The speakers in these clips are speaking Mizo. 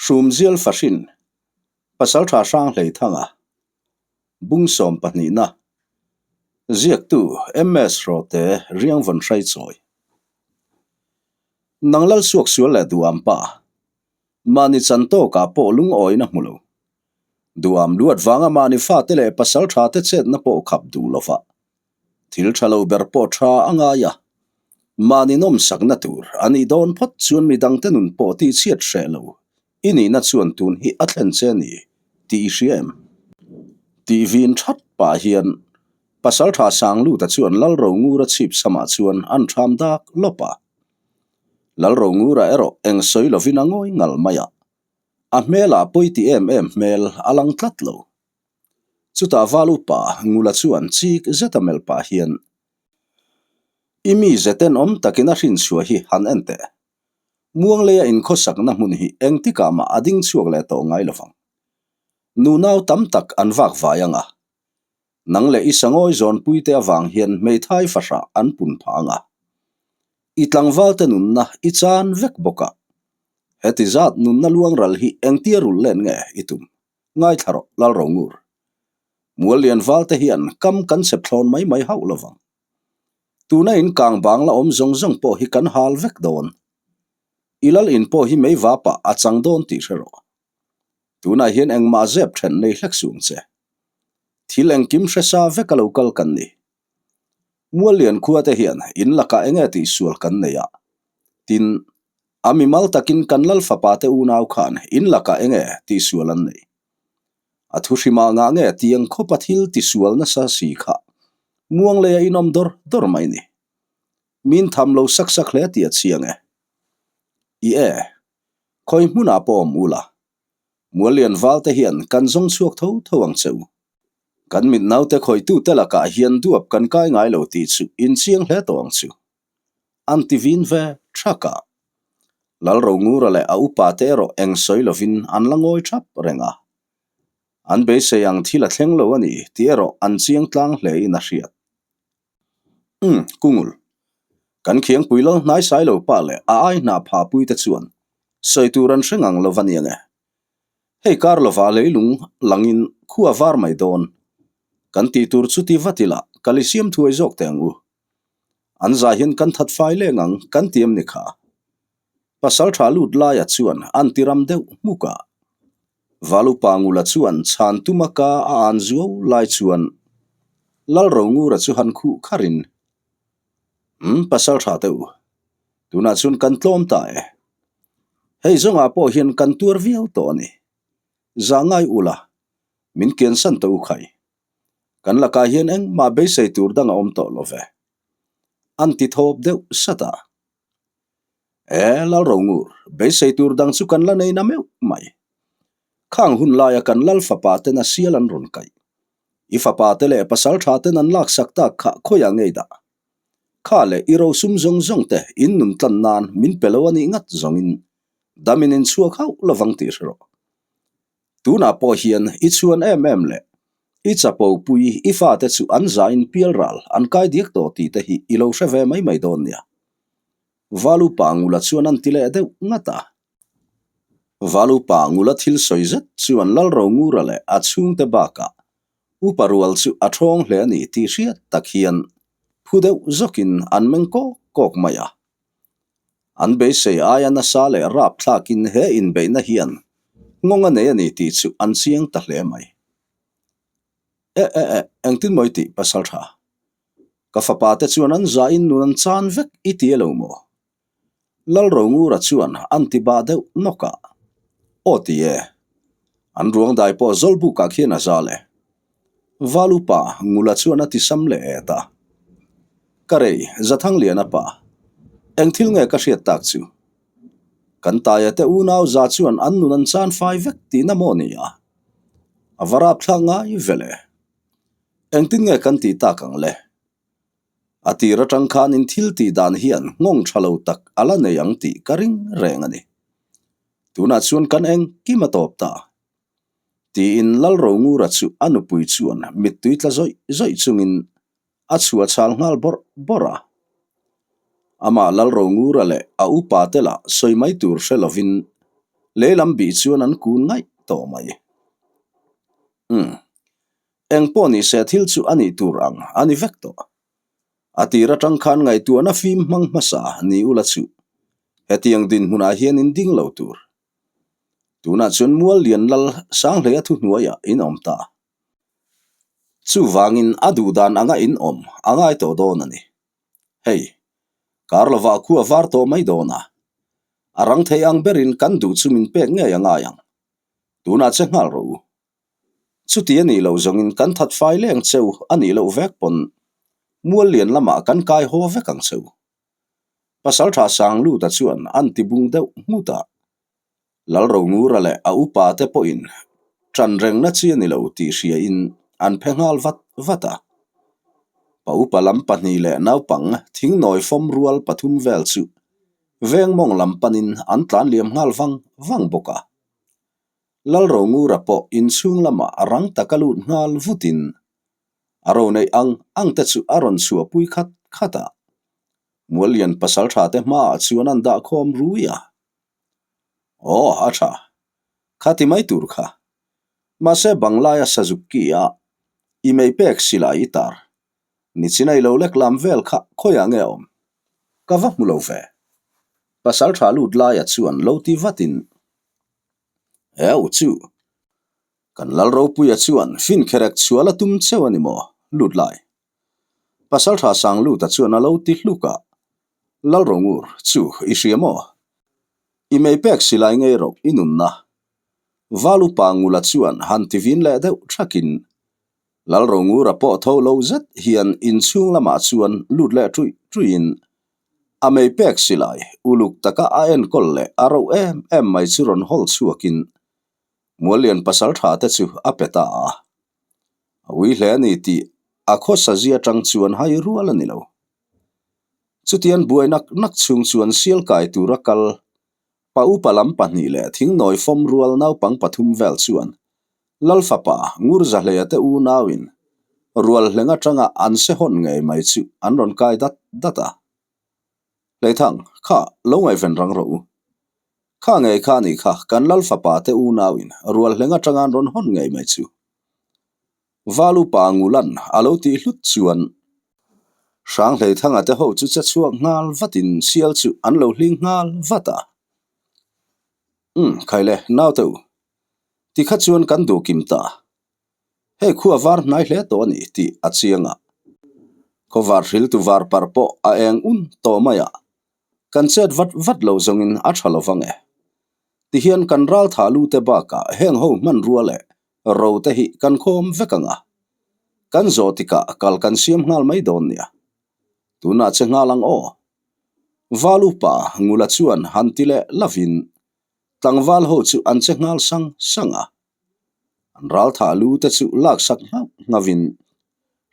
Hrumzial Fahrin, Pasaltha Hranghleithanga, Bung sawm pahnihna, Ziaktu MS Rawte Riangvawn Hraichawi. Nang lal suak sual leh duham pa, mahni chan tawkah pawh lungawina hmu lo. Duham luat vanga mahni fate leh pasaltha te chetna pawh khap duh lova Thil tha lo ber pawh tha a ngai a, mahni nawmsakna tur a nih dawn phawt chuan midangte nun pawh tihchhiat hreh lo i nihna chuan tun hi a thlen che a ni tih i hria em? Tih vin that pah hian Pasaltha Sangluta chuan Lalrongura chhip samah chuan an ṭham dak lawp a. Lalrongura erawh eng sawi lovin a ngawi ngal mai a, a hmelah pawi ti em em hmel a lang tlat lo. Chutah val upa Ngula chuan chik zeta melh pah hian, I mi zeten awm takin a hrinchhuah hi han en teh. Muangleia inkhawsakna hmun hi engtikah mah a ding chhuak leh tawh ngai lovang. Nunau tam tak an vak vai ang a. Nang leh i sangawi zawnpuite avang hian hmeithai fahrah an pun phah ang a. I tlangvalte nunna i chan vek bawk a. Heti zat nunna luangral hi engtia rulh len nge i tum? Ngaithla rawh, Lalrongur. Mual lian val te hian kam kan chep thlawn mai mai hauh lovang. Tuna in kang bang la awm zawng zawng pawh hi kan hal vek dawn. I lal in pawh hi mei vapah a chang dawn tih hre rawh. Tunah hian engmah zep then nei hlek suh ang che. Thil engkim hre sa vek a lo kal kan ni. Mual lian khua te hian in lakah enge tihsual kan nei a. Tin, A mimal takin kan lal fapa te unau khan in lakah enge tihsual an nei? A thu hrimah ngah nge tiang khawpa thil tisual nasa si kha muang leia in awm dawr dawr mai ni. Min tham lo sak sak hle tih a chiang e. I e, khawi hmunah pawh awm ula, Muallian val te hian kan zawng chhuak tho tho ang che u. Kan mit naute khawitute lakah hian duap kan kai ngai lo tih chu in chiang hle tawh ang chu. An ti vin ve thak a. Lalrongura leh a upa te erawh eng sawi lovin an la ngawi thap reng a. An beisei ang thil a thleng lo a ni tih erawh an chiang tlang hle in a hriat. Umm, Kungul. Kan khiangpui lal hnai sai lo pa leh a ai hna pha pui te chuan sawi tur an hre ngang lo va ni ange. Hei kar lova leilung langin khua var mai dawn. Kan tih tur chu ti vat ila kal i siam thuai zawk teh ang u. An zah hian kan that fai leng ang kan ti em ni kha? Pasal tha lut laia chuan an ti ram deuh hmuk a. Valupa Ngula chuan chhan tuma ka a an zuau lai chuan Lalrongura chu han khuh kharin, Umm, pasal tha teh u, tunah chuan kan tlawm ta e. Hei zawngah pawh hian kan tuar viau tawh a ni. Zah ngai ula, min kiansan teh u khai. Kan lakah hian engmah beisei tur dang a awm tawh lo ve. An ti thawp deuh sat a. E, Lalrongur, beisei tur dang chu kan la nei na meuh mai. Khang hun laia kan lal fapa ten a sial an rawn kaih. I fapa te leh pasal tha ten an laksak tak kha khawiah ngei dah. Kha leh i rosum zawng zawng te in nun tlan nan min pe lo a nih ngat zawngin damin in chhuak hauh lovang tih hre rawh. Tunah pawh hian i chhuan em em leh i chapo pui i fate chu an zain pial ral an kai diak tawh tih te hi i lo hre ve mai mai dawn nia. Valupa Ngula chuan an ti leh deuh ngat a. Valupa Ngula thil sawi zet chuan Lalrongura leh a chhungte bakah upa rual chu a thawng hle a ni tih hriat tak hian phu deuh zawkin an meng kawk kawk mai a. An beisei aia nasa leh rap thlakin he inbeihna hian nghawng a nei a ni tih chu an chiang ta hle mai. E e e, engtin maw i tih pasal tha? Ka fapa te chuan an zahin nun an chan vek i ti elo maw? Lalrongura chuan an ti bah deuh nawk a. Aw ti e. An ruang dai pawh Zawlbukah khian a zal e. Val upa Ngula chuan a ti sam leh et a. Ka rei, Zathangliana pa. Eng thil nge ka hriat tak chu? Kan taia te unau za chuan an nun an chan fai vek tihna maw ni a? A va rapthlak ngai vele. Engtin nge kan tih tak ang le? A tir atang khan in thil tih dan hian nghawng tha lo tak a la nei ang tih ka ring reng a ni. Tunah chuan kan engkim a tawp ta. Tiin Lalrongura chu a nupui chuan mittui tla zawih zawih chungin a chhuah chhal nghal bawrh bawrh a. Amah Lalrongura leh a upa te lah sawi mai tur hre lovin. Lei lam bih chuan an kun ngaih tawh mai. Umm. Eng pawh ni se thil chu a nih tur ang a ni vek tawh. A tir atang khan ngaihtuahna fim hmang hmasa ni ula chu hetiang dinhmunah hian in ding lo tur. Tunah chuan mual lian lal Sanghleia thuhnuaiah in awm ta. Chuvangin a duh dan anga in awm a ngai tawh dawn a ni. Hei, kar lovah khu a var tawh mai dawn a. A rang thei ang berin kan duh chu min pek ngei a ngai ang. Tunah che nghal rawh u. Chuti a nih loh zawngin kan that fai leng cheu a nih loh vek pawn mual lian lamah kan kai haw vek ang cheu. Pasaltha Sangluta chuan an ti bung deuh nghut a. Lalrongura leh a upa te pawhin ṭan rengna chi a ni lo tih hriain an phe nghal vat vat a. Pa upa lam pahnih leh naupang thingnawi fawm rual pathum vel chu veng mawng lam panin an tlan liam nghal vang vang bawk a. Lalrongura pawh inchhung lamah rang taka lut nghal vutin a ro neih ang ang te chu a rawn chhuahpui khat khat a. Muallian pasalṭha te hmaah chuan an dahkhawm rui a. Aw, a tha. Kha ti mai tur kha. Mahse Banglaia Sazuk ki a i mei pek silai i tar. Nichin a i lo lek lam vel kha khawiah nge a awm? Ka va hmu lo ve. Pasal tha lut laia chuan lo ti vatin, Heu chu, kan Lal Ropuia chuan finkherek chhual a tum cheu a ni maw? Lut lai. Pasal tha sang luta chuan a lo ti hluk a, Lalrongur, chu i hria maw? I mei pek silai ngei rawh i nunna. Val upa Ngula chuan han ti vin leh deuh thakin Lalrongura pawh tho lo zet hian inchhung lamah chuan lut leh ṭuih ṭuihin a mei pek silai uluk taka a enkawl leh a roh em em mai chu rawn hawl chhuakin Muallian pasalṭha te chu a pe ta a. A ui hle a ni tih a khawsa zia atang chuan hai rual a ni lo. Chutian buai nak nak chhung chuan sial kai tura kal pa upa lam pahnih leh thingnawi fawm rual naupang pathum vel chuan Lal fapa Ngurzahleia te unauin rual hleng atanga an se hawn ngei mai chu an rawn kai dat dat a. Hleithang, kha lo ngaihven rang rawh u. Kha ngei kha a nih kha, kan Lal fapa te unauin rual hleng atanga an rawn hawn ngei mai chu. Val upa Ngulan a lo tih hlut chuan Hranghleithanga te ho chu che chhuak nghal vatin sial chu an lo hling nghal vat a. Umm, khaile, naute u. Tikha chuan kan duh kim ta. Hei khua var hnai hle tawh a ni tih a chiang a. Khawvar hriltu var parh pawh a eng un tawh mai a. Kan chet vat vat lo zawngin a tha lo vang e. Tihian kan ral thah lu te bakah heng ho hmanrua leh ro te hi kan khawm vek ang a. Kan zawh tikah kal kan siam nghal mai dawn nia. Tunah che nghal ang aw. Val upa Ngula chuan han ti leh lovin tlangval ho chu an che nghal sang sang a. An ral thah lu te chu laksak nghauh nghavin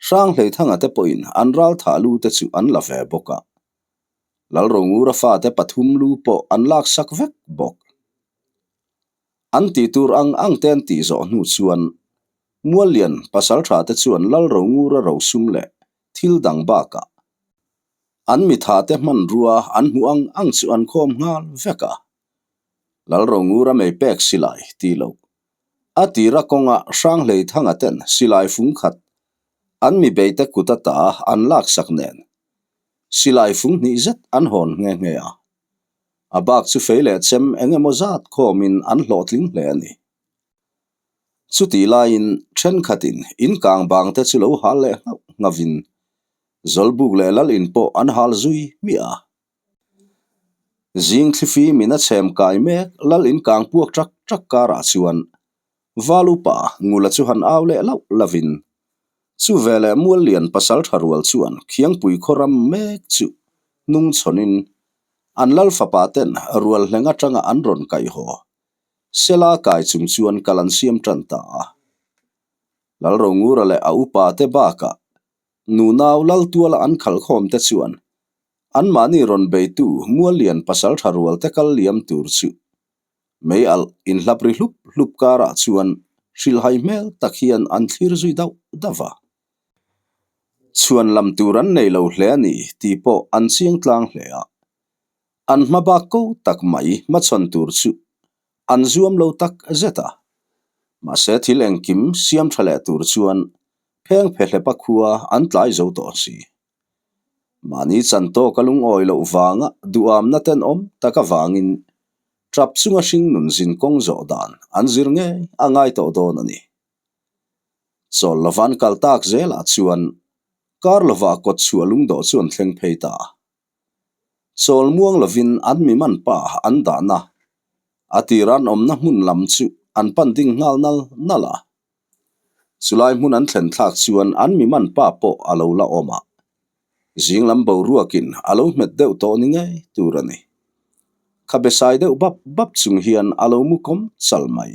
Hranghleithanga te pawhin an ral thah lu te chu an la ve bawk a. Lalrongura fate pathum lu pawh an laksak vek bawk. An tih tur ang ang te an tih zawh hnu chuan Muallian pasaltha te chuan Lalrongura rosum leh thil dang bakah an mitha te hmanrua an hmuh ang ang chu an khawm nghal vek a. Lalrongura mei pek silai ti lo. A tira kawnga Hranghleithanga ten silai fung khat an mi beite kut ata an laksak nen silai fung hnih zet an hawn nghe nghe a. A bak chu fei leh chem eng emaw zat khawmin an hlawhtling hle a ni. Chutih laiin thenkhatin in kang bang te chu lo hal leh nghauh nghavin Zawlbuk leh Lal in pawh an hal zui hmiah a. Zing thlifi min a chhem kai mek Lal in kang puak ṭak ṭak karah chuan Val upa Ngula chu han au leh lauh lovin chu veleh Muallian pasal tha rual chuan Khiangpui khaw ram mek chu hnung chhawnin an Lal fapa ten rual hleng atanga an rawn kaih haw Sela kai chung chuan kal an siam tan ta a. Lalrongura leh a upa te bakah nunau Laltuala an khalhkhawm te chuan Anmahni rawn beitu Muallian pasal tha rual te kal liam tur chu mei alh inhlap ri hlup hlup karah chuan hrilhhai hmel tak hian an thlir zui dauh dauh va. Chhuan lam tur an nei lo hle a ni tih pawh an chiang tlang hle a. An hma bak ko tak mai hmachhawn tur chu. an zuam lo tak zet a. Mahse thil engkim siam tha leh tur chuan pheng phe hlepa khua an tlai zo tawh si. Mahni chan tawk a lungawi loh vanga duhamna tenawm tak avangin tap chunga hring nun zin kawng zawh dan an zir ngei a ngai tawh dawn a ni. Chawl lova an kal tak zelah chuan kar lovah kawt chhuah lungdawh chu an thleng phei ta a. Chawl muang lovin an mi man pa an dahna a tira an awmna hmun lam chu an pan ding nghal nal nal a. Chulai hmun an thlen thlak chuan an mi man pa pawh a lo la awm a, zing lam boruakin a lo hmet deuh tawh ni ngei tur a ni. Khabe sai deuh bap bap chung hian a lo mu kawm chal mai.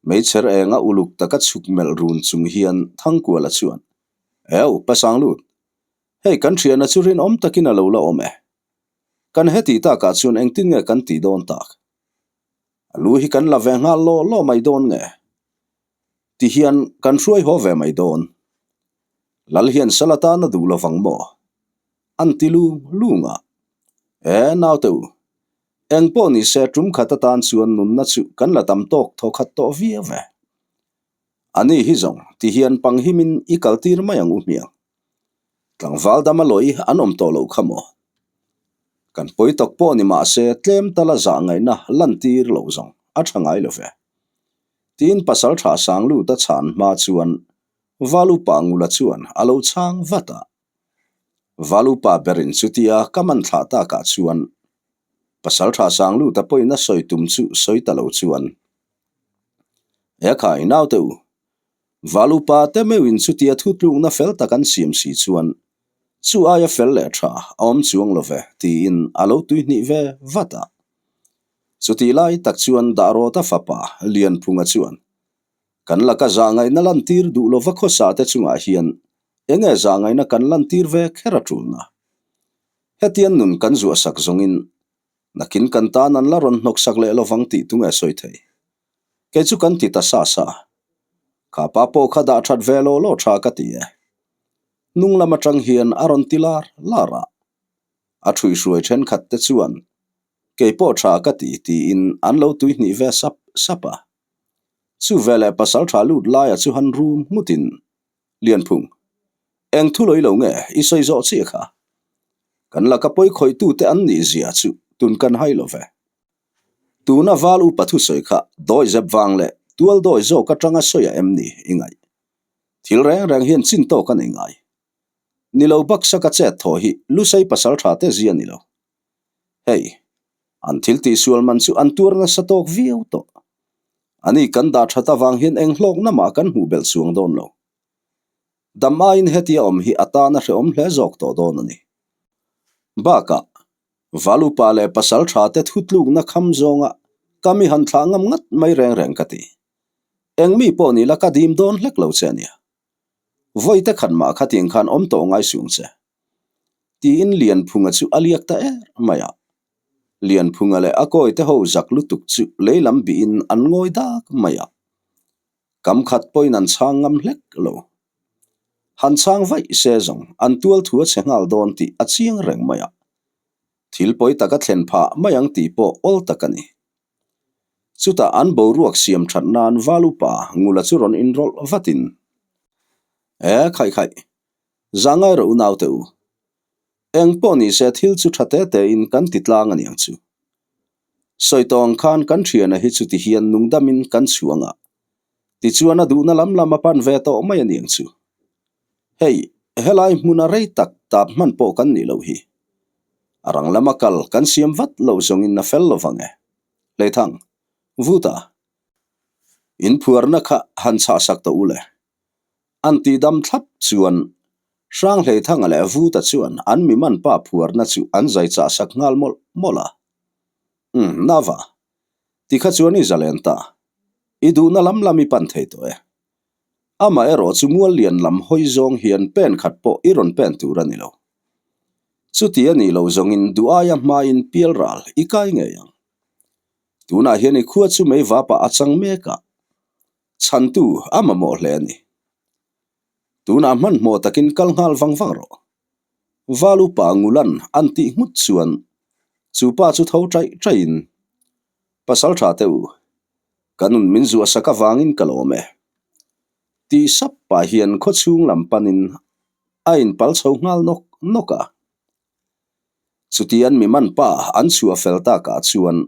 Hmeichher enga uluk taka chhuk melh run chung hian Thangkuala chuan, Eu, pa Sanglut, hei kan thiana chu rinawm takin a lo la awm e. Kan heti takah chuan engtin nge kan tih dawn tak? A lu hi kan la ve nghal law law mai dawn nge? Ti hian kan hruai haw ve mai dawn. Lal hian sal atan a duh lovang maw? An ti lung lung a. E, naute u, eng pawh ni se tum khat atan chuan nunna chu kan la tam tawk thaw khat tawh viau ve. A ni hi zawng ti hian pang himin i kal tir mai ang u hmiang. Tlangval dam a lawi an awm tawh loh kha maw? Kan pawi tawk pawh ni mah se tlem tala zah ngaihna lantir loh zawng a tha ngai lo ve. Tiin pasal tha sang lut a chhan hma chuan Valupa Ngula chuan a lo chhang vat a. Valupa berin chutia ka man thlah takah chuan pasal tha sang lut a pawina sawi tum chu sawi ta lo chuan, Ekhai naute u, Valupa te meuhin chutia thutlukna fel tak an siam si chuan chu aia fel leh tha a awm chuang lo ve tiin a lo tuihnih ve vat a. Chutih lai tak chuan Dahrawta fapa Lianphunga chuan kan laka zahngaihna lantir duh lova khawsa te chungah hian enge zahngaihna kan lantir ve kher a tulna. Hetiang nun kan zuahsak zawngin Nakin kan tan an la rawn hnawksak leh lovang tih tunge sawi thei. Kei chu kan ti ta sa sa. Kha pa pawh kha dah that ve law law tha ka ti e. Hnung lam atang hian a rawn ti lar lar a. A thuihhruai thenkhat te chuan kei pawh tha ka ti tiin an lo tuihnih ve sap sap a. Chu veleh pasal tha lut laia chu han rum nghutin Lianphung, eng thu lawilo nge i sawi zawh chiah kha? Kan laka pawi khawihtute an nih zia chu tun kan hai lo ve. Tuna val upa thusawi kha dawi zep vang leh tual dawi zawk atanga sawi a em ni i ngaih? Thil reng reng hian chin tawk a nei ngai. Ni lo baksa ka chet thaw hi Lusei pasal tha te zia ni lo. Hei, an thil tihsual man chu an tuar nasa tawk viau tawh. Ani kan dah that avang hian eng hlawkna mah kan hmuh belh chuang dawn lo. Dam aiin hetia awm hi a tan a hrehawm hle zawk tawh dawn a ni. Bakah, Valupa leh pasal tha te thutlukna kham zawnga ka mi han thlah ngam ngat mai reng reng ka ti. Eng mi pawh ni la ka dim dawn hlek lo che a nia. Vawi te khat mah khatiang khan awm tawh ngai suang che. Tiin Lianphunga chu a liak ta er mai a. Lianphunga leh a kawi te ho zak lutuk chu lei lam bihin an ngawi dak mai a. Kam khat pawhin an chhang ngam hlek lo. Han chhang vaih se zawng an tual thu a chhe nghal dawn tih a chiang reng mai a. Thil pawi tak a thlen phah mai ang tih pawh awl tak a ni. Chutah an boruak siam that nan val upa Ngula chu rawn inrawlh vatin, E khaih khaih, Zahngai rawh u naute u. Eng pawh ni se thil chu tha te te in kan ti tlang a niang chu. Sawi tawh ang khan kan thiana hi chuti hian nungdam in kan chhuang a, tichuan a duhna lam lam a pan ve tawh mai a niang chu. Hei, helai hmuna rei tak tap hman pawh kan nih loh hi. A rang lama kal kan siam vat loh zawngin a fel lovang e. Hleithang, Vuta, inphuarna kha han chhahsak tawh u le. An tihdam thlap chuan Hranghleithanga leh Vuta chuan an mi man pa phuarna chu an zai chah sak nghal mawlh mawlh a. Umm, Nava, tikha chuan i zalen ta. I duhna lam lam i pan thei tawh e. Amah erawh chu mual lian lam hawi zawng hian pen khat pawh i rawn pen tur a ni lo. Chuti a nih loh zawngin duh aia hmain pial ral i kai ngei ang. Tunah hian i khua chu mei vapah a chang mek a. Chhantu a mamawh hle a ni. Tunah hmanhmawh takin kal nghal vang vang rawh. Val upa Ngulan an tih nghut chuan chu pa chu tho chaih chaihin. Pasalṭha te u, ka nun min zuahsak avangin ka lawm e. Tih sap pah hian khawchhung lam panin a inpal chho nghal nawk nawk a. Chutian mi man pa an chhuah fel takah chuan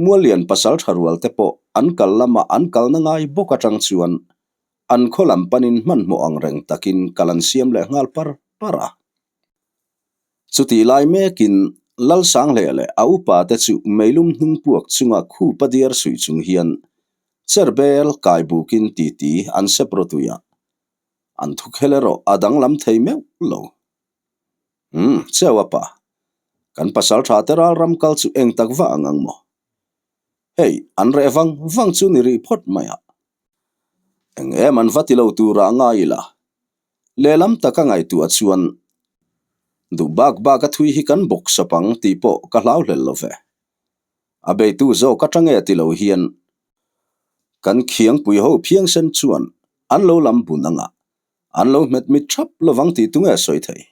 Muallian pasalṭha rual te pawh an kal lama an kalna ngai bawk aṭang chuan an khaw lam panin hmanhmawh ang reng takin kal an siam leh nghal par par a. Chutih lai mekin Lalsanghleh leh a upa te chu meilum hnung puak chunga khupa diar suih chung hian cherbel kai bukin titi an sep rawtui a, an thukhel erawh a danglam thei meuh lo. Umm, cheu a pa. Kan pasal tha te ral ram kal chu eng tak vah ang ang maw? Hei, an reh vang vang chu ni rih phawt mai a. Eng em an va ti lo turah ngai ila. Lehlam taka ngaihtuah chuan duh bak bak a thui hi kan bawk sawp ang tih pawh ka hlau hlel lo ve. A beitu zawk atang e ti lo hian kan khiangpui ho phiangsen chuan an lo lam bun anga an lo hmet mit thap lovang tih tunge sawi thei.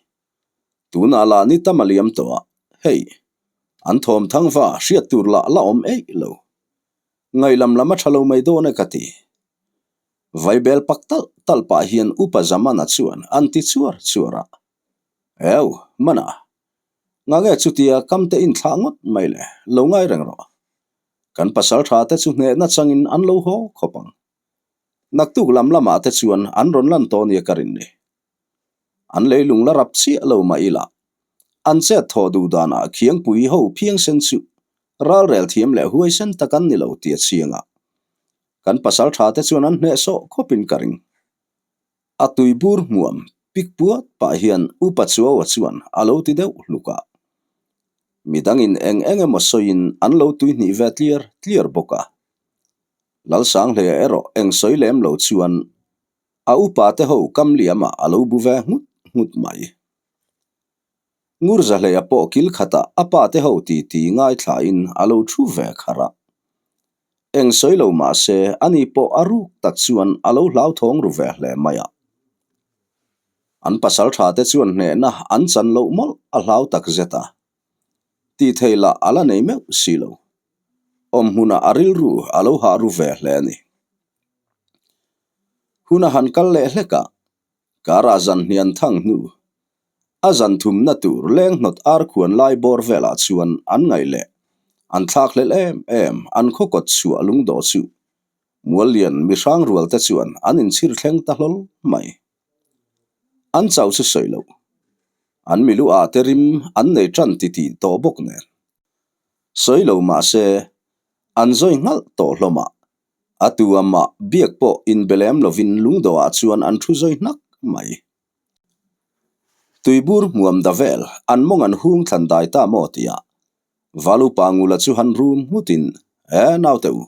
Tunah lah ni tam a liam tawh a, hei, an thawm thang va hriat tur lah la awm eih lo. Ngaihlam lam a tha lo mai dawn e ka ti. Vaibel pak talh talh pah hian Upa Zamana chuan an ti chuar chuar a. Eu, mana. Ngange chutia kam te inthlah ngawt mai le, lo ngai reng rawh. Kan pasal tha te chu hnehna changin an lo haw khawp ang. Naktuk lam lamah te chuan an rawn lan tawh nia ka rin ni. An leilung la rap chiah lo mah ila, an chet thawh duh danah khiangpui ho phiangsen chu ralrel thiam leh huaisen tak an ni lo tih a chiang a. Kan pasal tha te chuan an hnehsawh khawpin ka ring. A tui bur hmuam pik puat pah hian Upa Chuaua chuan a lo ti deuh hluk a. Midangin eng eng emaw sawiin an lo tuihnih ve tliar tliar bawk a. Lalsanghlea erawh eng sawi lem lo chuan a upa te ho kam liamah a lo bu ve nghut nghut mai. Ngurzahlea pawh kil khatah a pa te ho titi ngaithlain a lo thu ve kharh a. Eng sawi lo mah se ani pawh a ruk tak chuan a lo hlauthawng ru ve hle mai a. An pasal tha te chuan hnehna an chan loh mawlh a hlau tak zet a. Tih theih lah a la nei meuh si lo. Awm hmunah a rilru a lo hah ru ve hle a ni. Hun a han kal leh hlek a, karah zan hnian thang hnu, a zan thumna tur leng hnawt ar khuan lai bawr velah chuan an ngaih leh an thlak hlelh em em an khaw kawt chhuah lungdawh chu Muallian mi hrang rual te chuan an inchhir thleng ta hlawl mai. An chau chu sawi loh. An milu ah te rim an nei tan ti tih tawh bawk nen. Sawi lo mah se, an zawi nghalh tawh hlawm a, a tu amah biak pawh inbe lem lovin lungdawh ah chuan an thu zawi hnak mai. Tuibur hmuam da vel an mawng an hung thlan dai ta maw tia Valupa Ngula chu han rum nghutin, E naute u,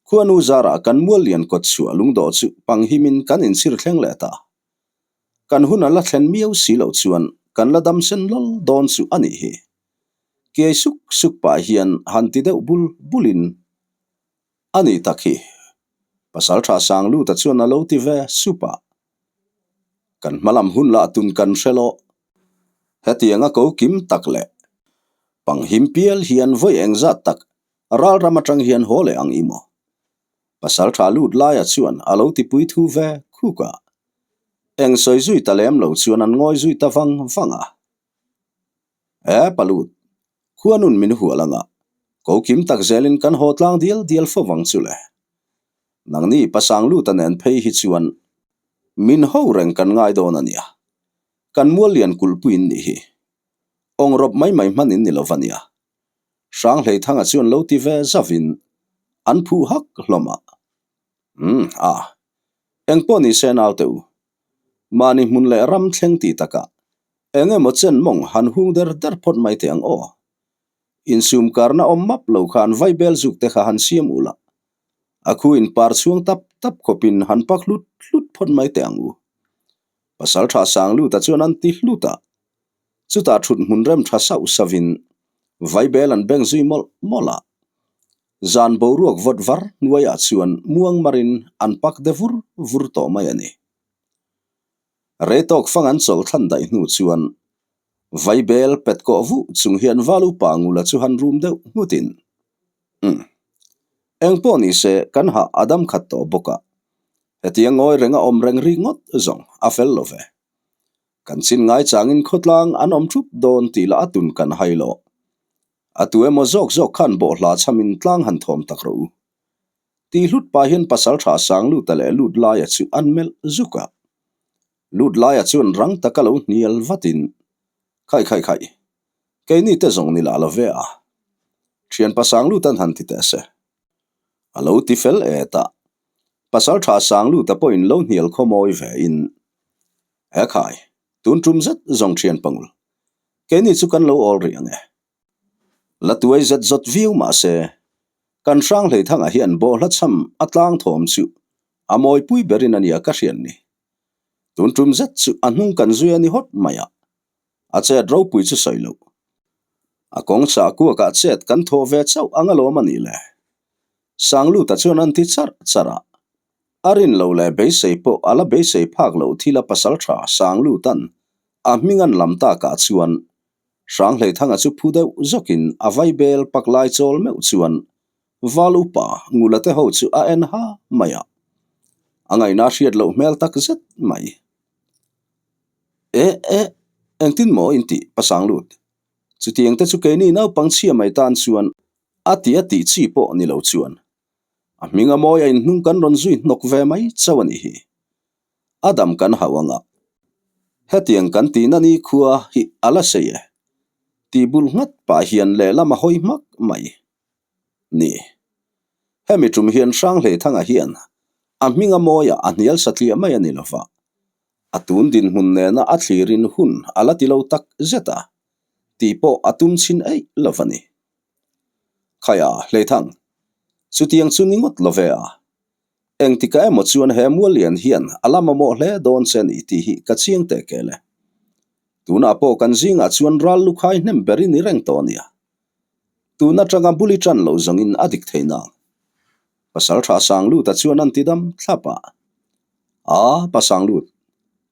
khuanu zarah kan mual lian kawt chhuah lungdawh chu panghimin kan inchhir thleng leh ta. Kan hun a la thlen miau si loh chuan kan la dam sen lawl dawn chu a nih hi. Kiai suk suk pah hian han ti deuh bul bulin a nih tak hi. Pasaltha Sangluta chuan a lo ti ve sup a. Kan hmalam hun lah tun kan hre lawh. Hetianga ko kim tak leh panghim pial hian vawi engzat tak ralram atang hian haw leh ang i maw? Pasal tha lut laia chuan a lo tipui thu ve khuk a. Eng sawi zui ta lem lo chuan an ngawi zui ta vang vang a. E Palut, khuanun min hual anga, ko kim tak zelin kan haw tlang dial dial fo vang chu le. Nangni pasang luta nen phei hi chuan min ho reng kan ngai dawn a nia. Kan mual lian kulhpui in nih hi. Awng rawp mai mai hman in ni lo va nia. Hranghleithanga chuan lo ti ve zavin an phuh hak hlawm a. Umm a. Engpawh ni se naute u. Mahni hmun leh ram thleng tih takah eng emaw chen mawng han hung der der phawt mai teh ang aw. Insum karna awm map lo khan vaibel zuk te kha han siam u la. A khu in par chhuang tap tap khawpin han pak hlut hlut phawt mai teh ang u. Pasal tha sang luta chuan an ti hlut a. Chutah thut hmun rem tha sauh sauhin vaibel an beng zui mawlh mawlh a. Zan boruak vawt var hnuaiah chuan muang marin an pak de vur vur tawh mai a ni. Rei tawk fang an chawlh thlan daih hnu chuan vaibel pet kawh vuh chung hian Valupa Ngula chu han rum deuh nghutin, Umm. Eng pawh ni se kan hah a dam khat tawh bawk a, hetiang ngawi renga awm reng ri ngawt zawng a fel lo ve. Kan chin ngaichangin khawtlang an awm thup dawn tih lah a tun kan hai lo. A tu emaw zawk zawk khan bawhhla chhamin tlang han thawm tak rawh u. Tih hlut pah hian pasaltha Sangluta leh Lutlaia chu an melh zuk a. Lutlaia chuan rang taka lo hnial vatin, Khai khai khai, keini te zawng ni lah lo ve a. Thianpa Sanglutan han ti teh se. A lo ti fel et a. Pasaltha Sangluta pawhin lo hnial khawmawi ve in, He khai, tun tum zet zawng thian pangul. Keini chu kan lo awl rih ang e. La tuai zet zawt viau mah se, kan hrang hleithangah hian bawhhla chham a tlang thawm chu a mawipui berin a nia ka hriat ni. Tun tum zet chu a hnung kan zui a ni hawt mai a, a chet ropui chu sawi loh. A kawng chah kuakah chet kan thawh ve chauh ang alawm a nih le. Sangluta chuan an ti charh charh a, a rin lo leh beisei pawh a la beisei phak loh thil a pasal tha Sanglutan a hming an lam takah chuan Hranghleithanga chu phu deuh zawkin a vaibel pak lai chawl meuh chuan Val upa Ngula te ho chu a en ha mai a, a ngaihna hriat loh hmel tak zet mai. E e, engtin maw in tih Pasanglut? Chutiang te chu keini naupang chhia mai tan chuan a ti a tih chi pawh ni lo chuan a hming a mawi a inhnung kan rawn zui hnawk ve mai chauh a nih hi. A dam kan hauh ang a, hetiang kan tihna ni khua hi a la sei e tih bulh nghat pah hian lehlam a hawi hmak mai. Ni. Hemi tum hian Hranghleithanga hian a hming a mawi a a hnial satliah mai a ni lova, a tun dinhmun nena a thlirin hun a la ti lo tak zet a tih pawh a tum chhin eih lo a ni. Khaia, Hleithang, chutiang chu ni ngawt lo ve a. Engtikah emaw chuan he Muallian hian a la mamawh hle dawn che ni tih hi ka chiang teh kel e. Tunah pawh kan zingah chuan ral lukhai hnem ber i ni reng tawh a nia. Tun atanga bul i tan loh zawngin a dik thei nang. Pasaltha Sangluta chuan an ti dam thlap a. Aa, Pa Sanglut,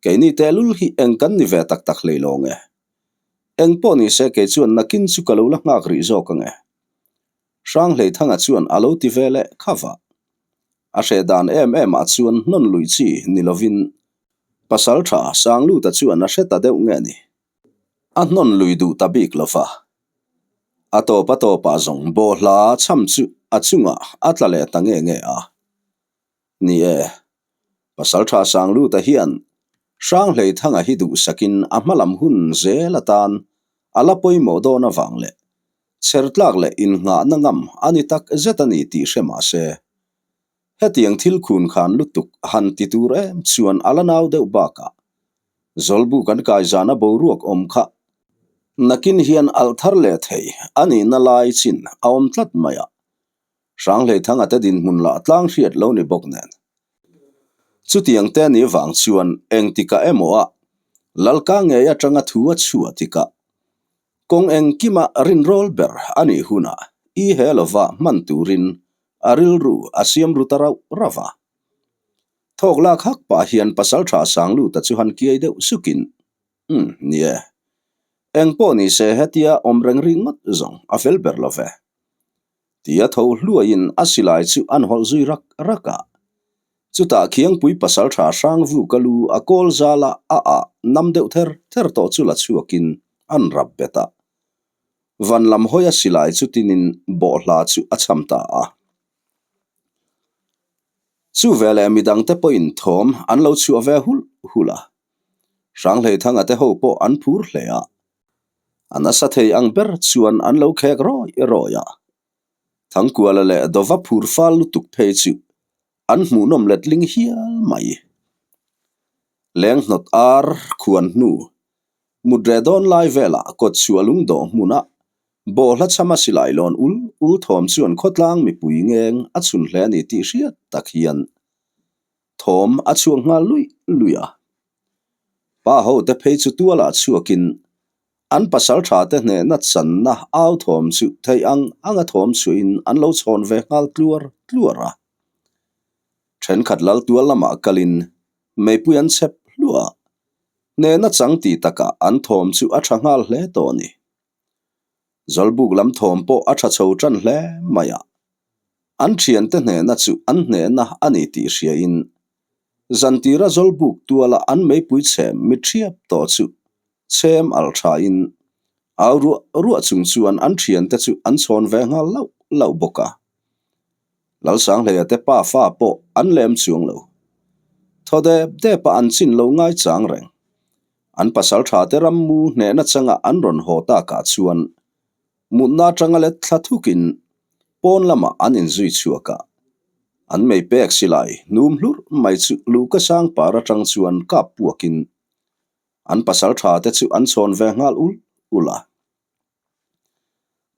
keini tehlul hi eng kan ni ve tak tak hlei lawng e. Eng pawh ni se kei chuan nakin chu ka lo la nghak rih zawk ang e. Hranghleithanga chuan a lo ti ve leh kha va. A hreh dan em em ah chuan hnawn lui chi ni lovin Pasaltha Sangluta chuan a hre ta deuh nge ni. A hnawn lui duh ta bik lo va. A tawp a tawpah zawng bawhhla chham chu a chungah a tla leh ta nge nge a. Ni e, Pasaltha Sangluta hian Hranghleithanga hi duhsakin a hmalam hun zel atan a la pawimawh dawn avang leh chhertlak leh innghahna ngam a ni tak zet a ni tih hre mah se, hetiang thil khun khan lutuk han ti tur em chuan a la nau deuh bakah Zawlbu kan kai zana boruak awm kha nakin hian alh thar leh thei a nihna lai chin a awm tlat mai a, Hranghleithanga te dinhmun lah tlang hriat lo ni bawk nen. Chutiang te ni vang chuan engtikah emaw a Lalka ngei atanga thu a chhuah tikah kawng engkima rinrawl ber a nih hunah i he lova hman turin a rilru a siam ru ta rauh rauh a. Thawk lak hak pah hian Pasaltha Sangluta chu han kiai deuh sukin, Umm, ni e. Engpawh ni se hetia awm reng ringawt zawng a fel ber lo ve. Tia tho hluaiin a silai chu an hawlh zui rak rak a. Chutah Khiangpui pasaltha Hrangvu ka lu a kawl zal a a ah nam deuh ther ther tawh chu la chhuakin an rap bet a. Van lam hawi a silai chu tinin bawhhla chu a chham ta a. Chu veleh midangte pawhin thawm an lo chhuah ve hulh hulh a. Hranghleithanga te ho pawh an phur hle a. A nasa thei ang ber chuan an lo khek rawi rawi a. Thangkuala leh Dova phur fal lutuk phei chu an hmuhnawm letling hial mai. Lenghnawt ar khuan hnu mut reh dawn lai velah kawtchhuah lungdawh hmunah bawhhla chhama silai lawn ul ul thawm chuan khawtlang mipui ngeng a chhun hle a ni tih hriat tak hian thawm a chhuak nghal luih luih a. Pa ho te phei chu tualah chhuakin an pasal tha te hnehna channa au thawm chu theih ang anga thawm chhuahin an lo chhawn ve nghal tluar tluar a. Thenkhat lal tual lamah kalin meipui an chhep hluah a, hnehna chang tih takah an thawm chu a tha nghal hle tawh a ni. Zawlbuk lam thawm pawh a tha chho tan hle mai a. An thiante hnehna chu an hnehna a ni tih hriain zantira zawlbuk tuala an meipui chhem mi thiap tawh chu chhem al thain au ruah ruah chung chuan an thiante chu an chhawn ve nghal lauh lauh bawk a. Lalsanghleia te pa fa pawh an lem chuang lo. Thaw dep dep a an chin lo ngai chang reng. An pasal tha te rammu hnehna changa an rawn haw takah chuan mutna atanga let thla thukin pawn lamah an inzui chhuak a. An mei pek silai hnum hlurh mai chu luhka sang par atang chuan kap puakin an pasal tha te chu an chhawn ve nghal ul ul a.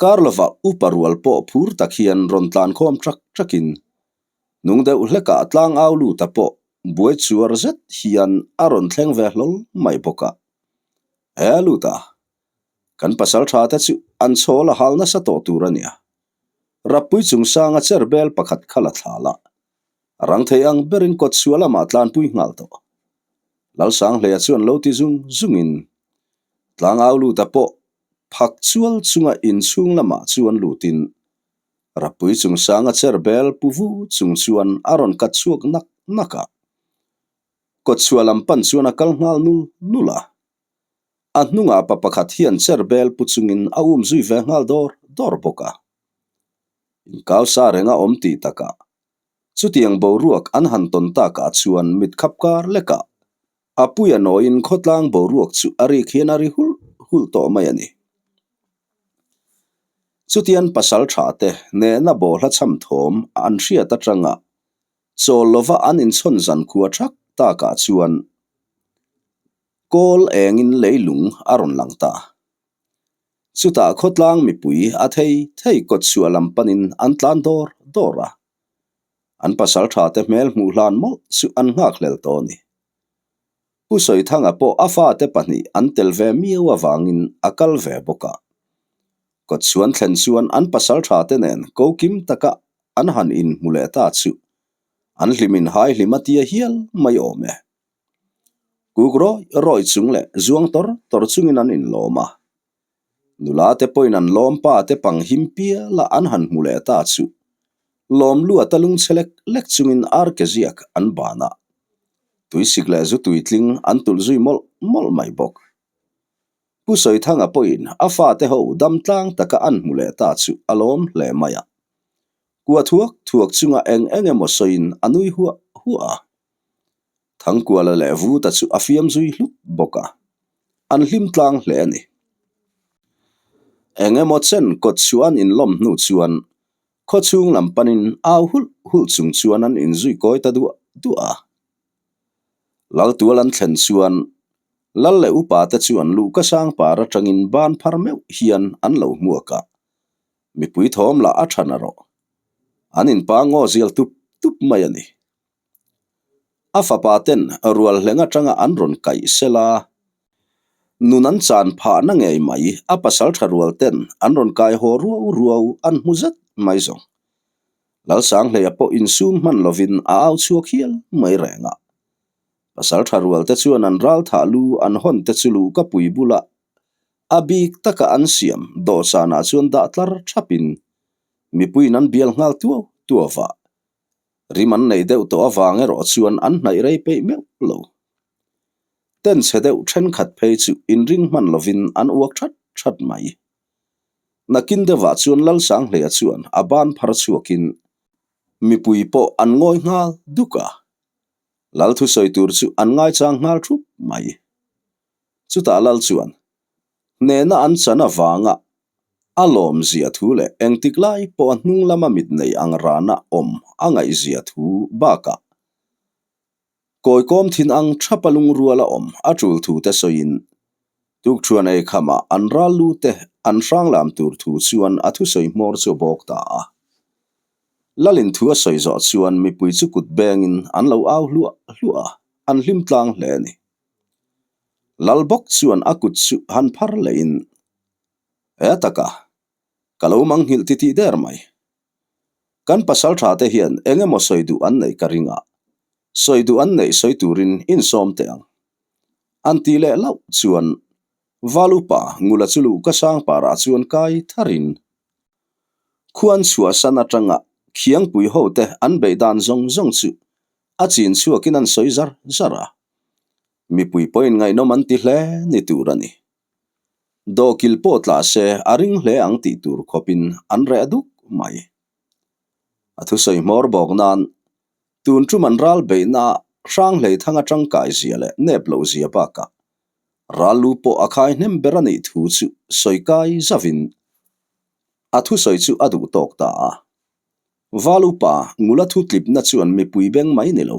Kar lovah upa rual pawh phur tak hian rawn tlan khawm ṭak ṭakin nung deuh hlekah tlang au lut a pawh buai chuar zet hian a rawn thleng ve hlawl mai bawk a. He lut a, kan pasal tha te chu an chhawl a hal nasa tawh tur a nia. Rappui chungsanga chair bel pakhat kha la thla la, a rang thei ang berin kawt chhuah lamah tlanpui nghal tawh. Lalsanghleia chuan lo ti zung zungin Tlangau luta pawh phak chual chunga inchhung lamah chuan lutin Rappui chungsanga chair bel pu vu chung chuan a rawn kat chhuak nak nak a. Kawtchhuah lam pan chuan a kal nghal nul nul a. A hnungah pa pakhat hian chair bel pu chungin a um zui ve nghal dawr dawr bawk a. Inkau sa renga awm tih takah chutiang boruak an han tawn takah chuan mit khap kar lekah a puia nawiin khawtlang boruak chu a rik hian a ri hulh hulh tawh mai a ni. Chutian pasal tha te nehna bawhla chham thawm an hriat atanga chawl lova an inchhawn zan khua thak takah chuan kawl engin leilung a rawn lang ta. Chutah khawtlang mipui a thei thei kawt chhuah lam panin an tlan dawr dawr a. An pasal tha te hmel hmuh hlan mawlh chu an nghakhlel tawh a ni. Pu Sawithanga pawh a fate pahnih an tel ve miau avangin a kal ve bawk a. Kawtchhuan thlen chuan an pasal tha te nen ko kim taka an han inhmu leh ta chu an hlimin hai hlim a tia hial mai awm e. Kuk rawi rawi chung leh zuang tawr tawr chungin an inlawm a. Nula te pawhin an lawm pa te pang him piala an han hmu leh ta chu lawm luat a lungchhe lek lek chungin ar ke ziak an ban a. Tuisik leh zu tuitling an tulh zui mawlh mawlh mai bawk. Pu Sawithanga pawhin a fate ho dam tlang taka an hmu leh ta chu a lawm hle mai a. Kua thuak thuak chunga eng eng emaw sawiin a nui huah huah a. Thangkuala leh Vuta chu a fiam zui hlut bawk a, an hlim tlang hle a ni. Eng emaw chen kawt chhuah an inlawm hnu chuan khaw chhung lam panin au hulh hulh chung chuan an inzui kawi ta duah duah a. Laltual an thlen chuan Lal leh upa te chuan luhka sang par atangin ban phar meuh hian an lo hmuak a, mipui thawm lah a tha na rawh. An inpa ngaw zial tup tup mai a ni. A fapa ten rual hleng atanga an rawn kaih sela, nun an chan phahna ngei mai a pasal tha rual ten an rawn kai haw ruau ruau an hmu zet mai zawng. Lalsanghleia pawh insum hman lovin a au chhuak hial mai reng a. Pasal tha rual te chuan an ral thah lu an hawn te chu luhka pui bulah a bik taka an siam dawhsanah chuan dah tlar thapin mipuiin an bial nghal tuau tuau va. Rim an neih deuh tawh avang erawh chuan an hnaih rei peih meuh lo. Ten chhe deuh thenkhat phei chu inring hman lovin an uak that that mai. Nakin deuhah chuan Lalsanghleia chuan a ban phar chhuakin mipui pawh an ngawi nghal duk a, Lal thusawi tur chu an ngaichang nghal thup mai. Chutah Lal chuan hnehna an chan avanga A lawmzia thu leh engtik lai pawh a hnung lama mit nei ang rana awm a ngaihzia thu bakah kawikawm thin ang thapa lungruala awm a tul thu te sawiin tukthuan ei khamah an ral lu te an hrang lam tur thu chuan a thusawi hmawr chu a bawk ta a. Lalin thu a sawi zawh chuan mipui chu kut bengin an lo au hluah hluah a, an hlim tlang hle a ni. Lal bawk chuan a kut chu han phar lehin He taka, ka lo manghilh titih der mai. Kan pasal tha te hian eng emaw sawi duh an neih ka ring a, sawi duh an neih sawi turin insawm teh ang. An tih leh hlauh chuan Val upa Ngula chu luh ka sang parah chuan kai tharin khuan chhuahsan atanga. Khiangpui hote an beih dan zawng zawng chu a chin chhuakin an sawi zar zar a. Mipui pawhin ngaihnawm an ti hle ni tur a ni. Dawhkil pawh tla se a ring hle ang tih tur khawpin an reh duk mai. A thusawi hmawr bawk nan tun tum an ral beihna Hranghlei thanga tangkai zia leh nep loh zia bakah ral lu pawh a khai hnem ber a nih thu chu sawi kai zavin a thusawi chu a duh tawk ta a. Val upa Ngula thu tlipna chuan mipui beng mai ni lo.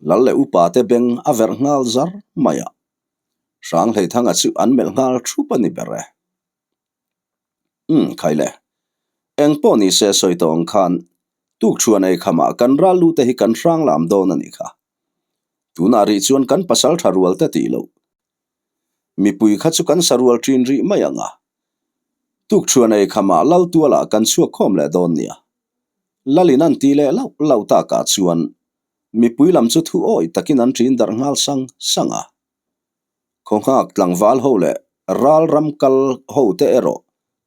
Lal leh upa te beng a verh nghal zar mai a. Hranghleithanga chu an melh nghal thup a ni ber e. Umm, khai le. Eng pawh ni se sawi tawh ang khan tukṭhuan ei khamah kan ral lu te hi kan hrang lam dawn a nih kha. Tunah rih chuan kan pasal tha rual te tih loh. Mipui kha chu kan sarual ṭin rih mai ang a. Tukṭhuan ei khamah lal tualah kan chhuak khawm leh dawn nia. Lalin an ti leh lauh lauh takah chuan mipui lam chu thu awih takin an ṭin darh nghal sang sang a. Khawnghak tlangval ho leh ral ram kal ho te erawh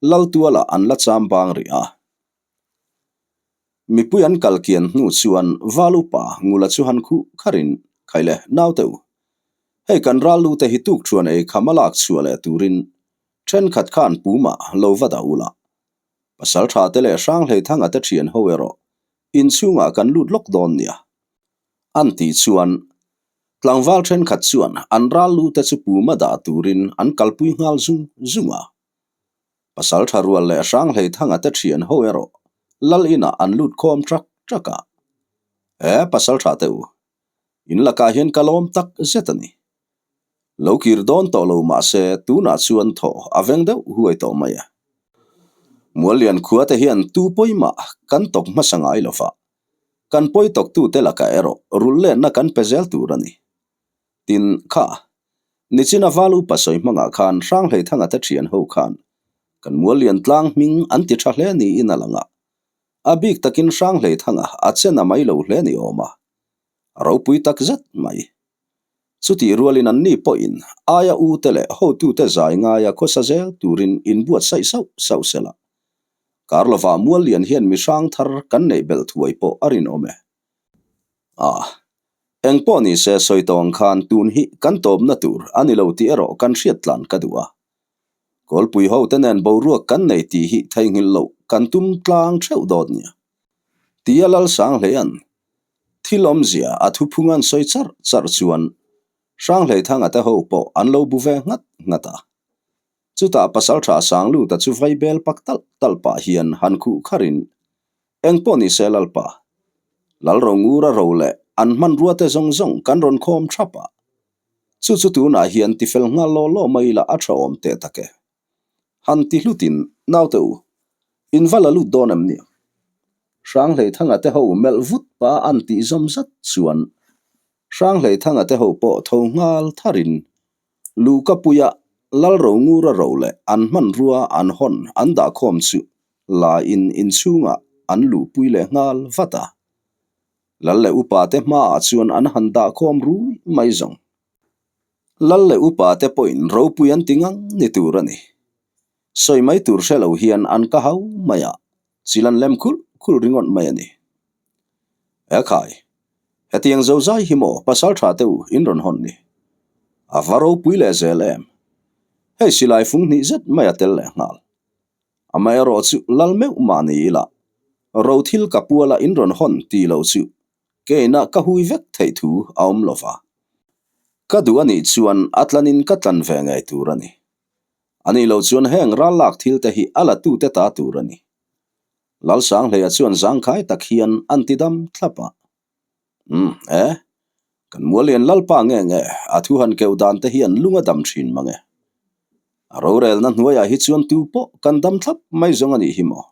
lal tualah an la cham bang rih a. Mipui an kal kian hnu chuan val upa Ngula chu han khuh kharin, Khaile, naute u, hei kan ral lu te hi tukṭhuan ei kham a lak chhuah leh turin thenkhat khan pumah lo va dah ula. Pasal tha te leh Hranghleithanga te thian ho erawh inchhungah kan lut lawk dawn nia. An tih chuan tlangval thenkhat chuan an ral lu te chu puma dah turin an kalpui nghal zung zung a. Pasal tha rual leh Hranghleithanga te thian ho erawh lal inah an lut khawm trak trak a. E pasal tha te u, in lakah hian ka lawm tak zet a ni. Lo kir dawn tawh lo mahse tunah chuan thaw a veng deuh huai tawh mai a. Muallian khua te hian tu pawimah kan tawk hmasa ngai lo va, kan pawi tawktute lakah erawh rulh lenna kan pe zel tur a ni. Tin, kha, nichina val upa sawi hmangah khan Hranghleithanga te thian ho khan kan Muallian tlang hming an ti tha hle niin a lang a, a bik takin Hranghleithanga a chen a mai lo hle ni awm a, a ropui tak zet mai. Chutih rualin anni pawhin aia ute leh hotute zai ngaia khawsa zel turin inbuatsaih sauh sauh sela. Karlova Muallian hian mi hrang thar kan neih belh thuai pawh a rinawm e. A, eng pawh ni se sawi tawng khan tun hi kan tawpna tur a ni lo tih erawh kan hriat tlan ka duh a. Kawlpui ho te nen boruak kan nei tih hi theihnghilh loh kan tum tlang theuh dawt nia. Tia Lalsanghleia'n thil awmzia a thuphung an sawi charh charh chuan Hranghleithanga te ho pawh an lo bu ve nghat nghat a. Chutah Pasalṭha Sangluta chu vai bel pak talh talh pah hian han khuh kharin, Eng pawh ni se Lalpa, Lalrongura ro leh an hmanrua te zawng zawng kan rawn khawm thap a, chu chu tunah hian tifel nghal law law mai ila a tha awm teh tak e. Han ti hlutin, Naute u, in va la lut dawn em ni? Hranghleithanga te ho melh vut pa an tih zawm zat chuan Hranghleithanga te ho pawh tho nghal tharin Luhkapuia Lalrongura ro leh an hmanrua an hawn an dahkhawm chu la in inchhungah an luhpui leh nghal vat a. Lal leh upa te hmaah chuan an han dahkhawm rui mai zawng. Lal leh upa te pawhin ropui an ti ngang ni tur a ni. Sawi mai tur hre lo hian an ka hau mai a, chil an lem khulh khulh ringawt mai a ni. He khai, hetiang zozai hi maw pasal tha te u in rawn hawn ni? A va ropui leh zel em? Hei silai fung hnih zet mai a tel leh nghal. Amaherawh chu lal meuh mah ni ila, ro thil ka puala in rawn hawn tih loh chu keina ka hui vek theih thu a awm lo va. Ka duh a nih chuan a tlanin ka tlan ve ngei tur a ni. A nih loh chuan heng ral lak thil te hi a la tute ta tur a ni. Lalsanghleia chuan zangkhai tak hian an ti dam thlap a. Umm, e, kan Muallian Lalpa nge nge a thu han keuh dan te hian lung a dam thin mang e. A rorelna hnuaiah hi chuan tu pawh kan dam thlap mai zawng a nih hi maw?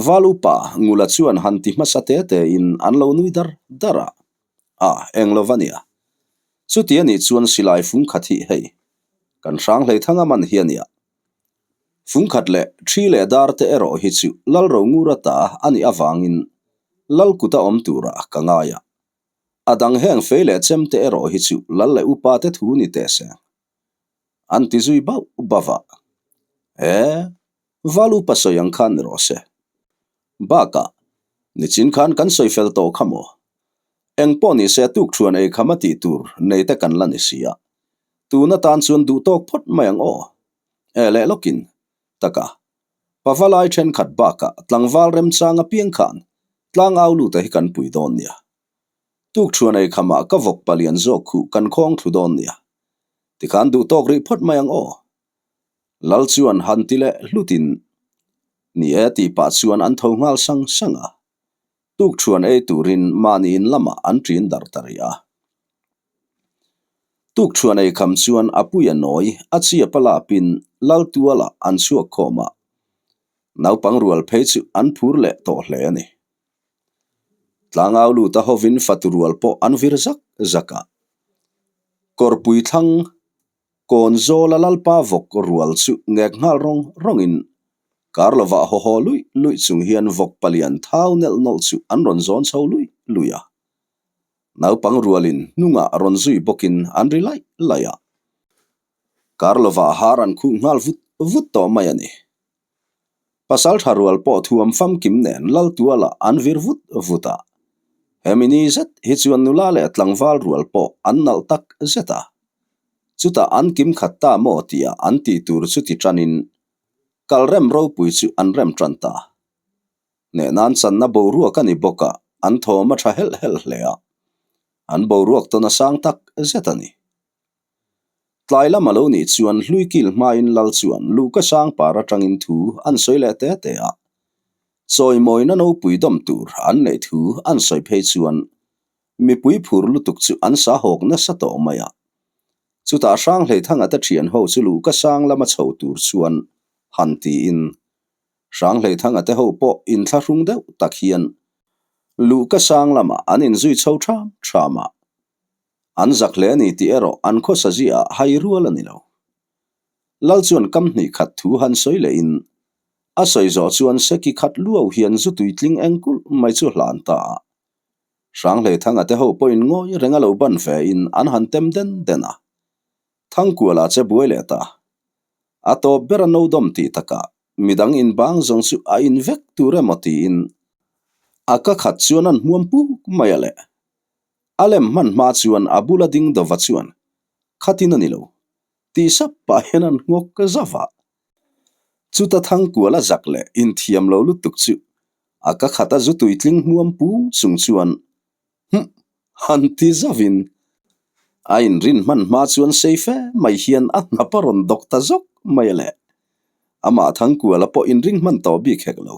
Val upa Ngula chuan han ti hmasa te te in an lo nui dar dar a. A, eng lo va nia. Chuti a nih chuan silai fung khat hi hei, kan Hranghleithanga man hi a nia. Fungkhat leh thi leh dar te erawh hi chu Lalrongura ta a nih avangin Lal kuta awm turah ka ngai a. A dang heng fei leh chem te erawh hi chu Lal leh upa te thu ni teh se. An ti zui bauh bauh a. E, Val upa sawi ang khan ni rawh se. Bakah, nichin khan kan sawi fel tawh kha maw? Eng pawh ni se tukṭhuan ei kham a tih tur nei te kan la ni si a. Tun atan chuan duh tawk phawt mai ang aw. E leh lawkin, taka, pavalai thenkhat bakah tlangval remchang apiang khan tlangau luta hi kan pui dawn nia. Tukṭhuan ei khamah ka vawk palian zawk khuh kan khawng thlu dawn nia. Tikhan duh tawk rih phawt mai ang aw. Lal chuan han ti leh hlutin, Ni e tih pah chuan an tho nghal sang sang a. Tukṭhuan ei turin mahni in lamah an ṭin dar ta rih a. Tukṭhuan ei kham chuan a puia nawi a chiap a lapin Lal tualah an chhuak khawm a. Naupang rual phei chu an phur leh tawh hle a ni. Tlangau luta hovin fatu rual pawh an vir zak zak a. Kawrpui thlang kawn zawla Lalpa vawk rual chu ngek nghal rawng rawngin kar lovah haw haw luih luih chung hian vawk palian thau nelh nawlh chu an rawn zawn chho luih luih a. Naupang rualin hnungah rawn zui bawkin an ri laih laih a. Kar lovah har an khuh nghal vut vut tawh mai a ni. Pasal tha rual pawh thuam famkim nen Laltuala an vir vut vut a. Hemi ni zet hi chuan nula leh tlangval rual pawh an nalh tak zet a. Chutah an kim khat ta maw tia an tih tur chu ti tanin kalrem ropui chu an rem tan ta. Hnehnan channa boruak a ni bawk a, an thawm a tha helh helh hle a. An boruak tawn a sang tak zet a ni. Tlai lam a lo nih chuan hlui kil hmain Lal chuan Luhka Sangpar atangin thu an sawi leh te te a. Chawimawina nopui dawm tur an neih thu an sawi phei chuan mipui phur lutuk chu an sa hawk nasa tawh mai a. Chutah Hranghleithanga te thian ho chu Luhka Sang lama chho tur chuan han tiin Hranghleithanga te ho pawh inthlahrung deuh tak hian Luhka Sang lamah an inzui chho ṭham ṭham a. An zak hle a ni tih erawh an khawsa ziah hai rual a ni lo. Lal chuan kam hnih khat thu han sawi lehin a sawi zawh chuan seki khat luau hian zu tuitling eng kulh mai chu hlan ta a. Hranghleithanga te ho pawhin ngawi reng a lo ban ve in an han tem den den a. Thangkuala che buai leh ta. A tawp ber a no dawm tih takah midang inbang zawng chu a in vek tur emaw tiin a ka khat chuan an hmuam puk mai a le. A lem hman hma chuan a bula ding dova chuan, Khatin a ni lo, tih sap pah hian an nghawk zauh a. Chuta thangkual a zak leh inthiam lo lutuk chu a ka khat a zu tuitling hmuam pung chung chuan, Huh! han ti zauhin a inrin hman hma chuan sei fe mai hian a hnap a rawn dawk ta zawk mai a le. Amah thangkuala pawh inring hman tawh bik hek lo.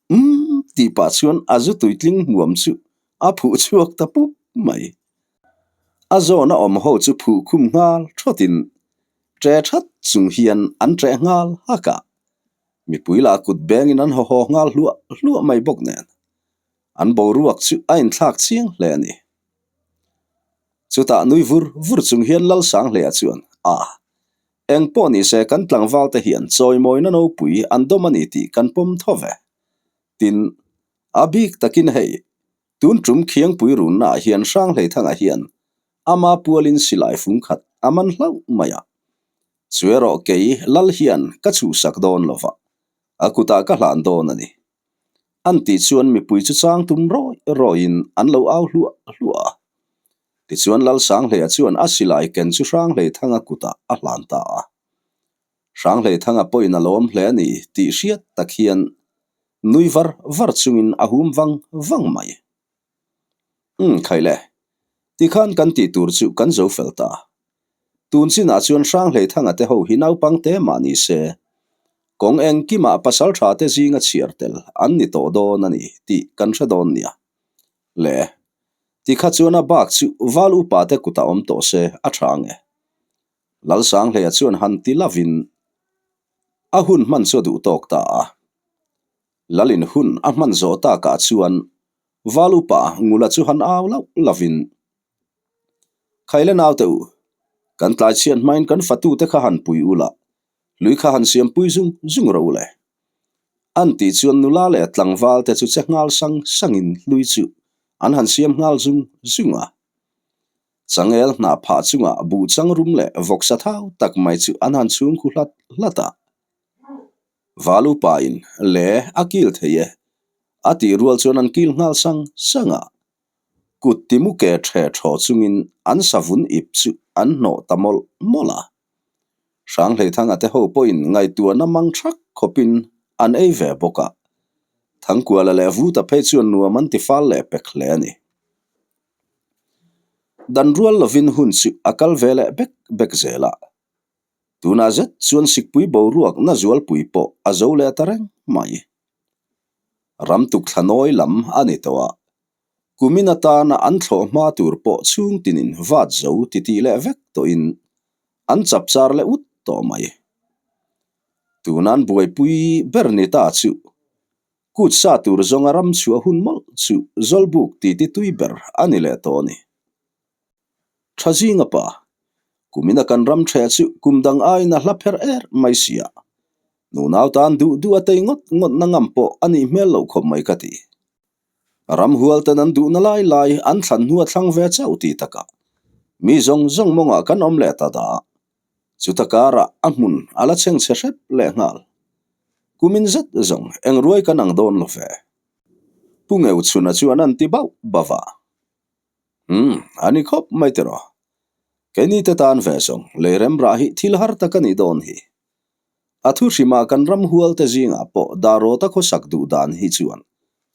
Umm tih pah chuan a zu tuitling hmuam chu a phuh chhuak ta pup mai. A zawn a awm ho chu phuh khum nghal thawtin ṭe that chung hian an ṭeh nghal hak a. Mipui lah kut bengin an haw haw nghal hluah hluah mai bawk nen an boruak chu a inthlak chiang hle a ni. Chutah nui vur vur chung hian Lalsanghlea chuan, A. Eng pawh ni se kan tlangval te hian chawimawina nopui an dawm a ni tih kan pawm tho ve. Tin, a bik takin hei, tun tum Khiangpui runna ah hian Hranghleithanga hian ama pualin silai fung khat a man hlauh mai a. Chu erawh kei Lal hian ka chhuhsak dawn lo va, a kutah ka hlan dawn a ni. An tih chuan mipui chu chang tum rawi rawiin an lo au hluah hluah a. Tichuan Lalsanghleia chuan a silai ken chu Hranghleithanga kutah a hlan ta a. Hranghleithanga pawhin a lawm hle a ni tih hriat tak hian nui var var chungin a hum vang vang mai. Umm khaih le, tikhan kan tih tur chu kan zo fel ta. Tun chinah chuan Hranghleithanga te ho hi naupang te mah ni se, kawng engkimah pasal tha te zinga chhiar tel an ni tawh dawn a ni tih kan hre dawn nia. Le, tikha chuan a bak chu val upa te kutah awm tawh se a tha ang e. Lalsanghleia chuan han ti lovin a hun hman chu a duh tawk ta a. Lalin hun a hman zawh takah chuan val upa Ngula chu han au lauh lovin, Khaile naute u, kan tlai chhiat hmain kan fatute kha han pui ula, lui kha han siampui zung zung rawh u le. An tih chuan nula leh tlangval te chu che nghal sang sangin hlui chu an han siam nghal zung zung a. Changel hnah phah chungah buh chang rum leh vawksa thau tak mai chu an han chhung khu hlat hlat a. Valupa in le a kil thei e. A tih rual chuan an kil nghal sang sang a. Kut timu ke ṭhe ṭhaw chungin an savun ip chu an hnawh ta mawlh mawlh a. Hranghleithanga te ho pawhin ngaihtuahna mang ṭhak khawpin an ei ve bawk a. Thangkuala leh Vuta phei chuan nuam an ti fal leh pek hle a ni. Dan rual lovin hun chu a kal ve leh bek bek zel a. Tunah zet chuan sikpui boruak na zualpui pawh a zo leh ta reng mai. Ram tukthla nawi lam a ni tawh a, kumin atana an thlawh hma tur pawh chhung tinin vat zo titih leh vek tawhin an chapchar leh ut tawh mai. Tunan buaipui ber ni ta chu kut sa tur zawnga ram chhuah hun mawlh chu Zawlbuk titi tui ber a ni leh tawh a ni. Tha zinga pa, kumina kan ram ṭheh chu kum dang aiin a hla pher er mai si a, nunau tan duh duh a tei ngawt ngawt na ngam pawh a nih hmel loh khawp mai ka ti. Ramhual ten an duhna lai lai an thlan hnu a thlang ve chauh ti takah mi zawng zawng mawngah kan awm leh ta dah a, chuta karah a hmun a la chheng chhe hrep leh nghal. Kumin zet zawng eng ruai kan ang dawn lo ve. Pu Ngeuchhuna chuan an ti bauh bauh a. Umm, a ni khawp mai tiraw. Keini te tan ve zawng lei rem rah hi thil har tak a nih dawn hi. A thu hrimah kan ram hual te zingah pawh Darawta khawsak duh dan hi chuan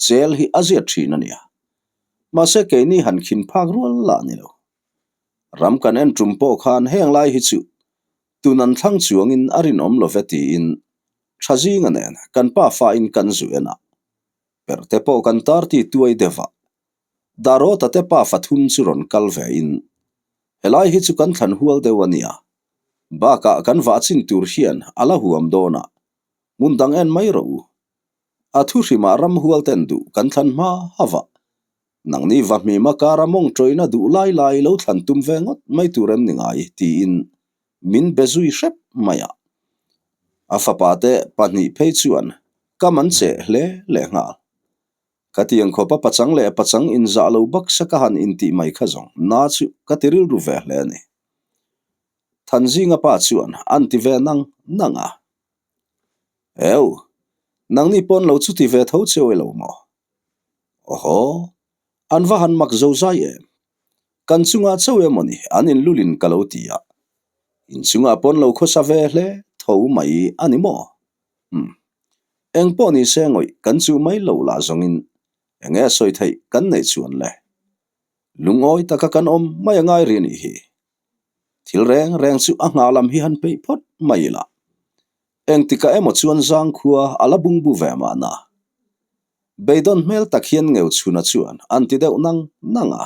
chel hi a ziat thin a nia. Mahse keini han khin phak rual lah ni lo. Ram kan en tum pawh khan heng lai hi chu tun an thlang chuangin a rinawm lo ve tiin tha zinga nen kan pa fain kan zu en a. Perhte pawh kan tar ti tuai deuh a. Darawta te pa fathum chu rawn kal ve in, Helai hi chu kan thlan hual deuh a nia. Bakah kan vah chin tur hian a la huam dawn a, hmun dang en mai rawh u. A thu hrimah ram hual ten duh kan thlan hma hava. Nangni vahmima kara mawng tawina duh lai lai lo thlan tum ve ngawt mai tur em ni ngai tiin min be zui hrep mai a. A fapa te pahnih phei chuan kam an cheh hle leh nghal. Ka tiang khawpa pachang leh pachang inzah lo baksa ka han intih mai kha zawng na chu ka ti rilru ve hle a ni. Thanzinga pa chuan an ti ve nang nang a. Eu, nangni pawn lo chu ti ve tho cheu e lo maw? Awhaw, an va han mak zo zai em? Kan chungah chauh emaw ni an inlulin ka lo ti a. Inchungah pawn lo khawsa ve hle tho mai a ni maw? Umm. Eng pawh ni se ngawih kan chuh mai lo lah zawngin eng nge sawi theih kan neih chuan le. Lungawi taka kan awm mai a ngai ri anih hi. Thil reng reng chu a nghah lam hi han peih phawt mai ila. Engtikah emaw chuan zangkhua a la bungbu ve mahna. Beidawn hmel tak hian Ngeuchhuna chuan an ti deuh nang nang a.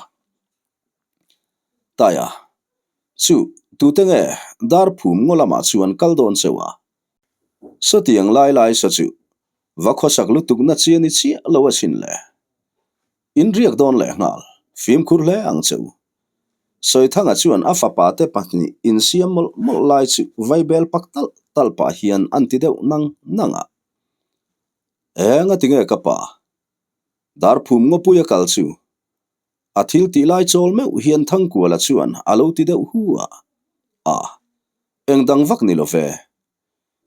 Taia, Chu, tute nge dar phum ngaw lamah chuan kal dawn cheu a? Sawtiang lai lai saw chu va khawsak lutuk na chi a ni chiah lo asin le. In riak dawn leh nghal, fimkhur hle ang che u. Sawithanga chuan a fapa te pahnih insiam mawlh mawlh lai chu vaibel pak talh talh pah hian an ti deuh nang nang a. Eng a ti nge ka pa? Darphum ngawpui a kal chu A thil tih lai chawl meuh hian Thangkuala chuan a lo ti deuh hu a, A, eng dang vak ni lo ve.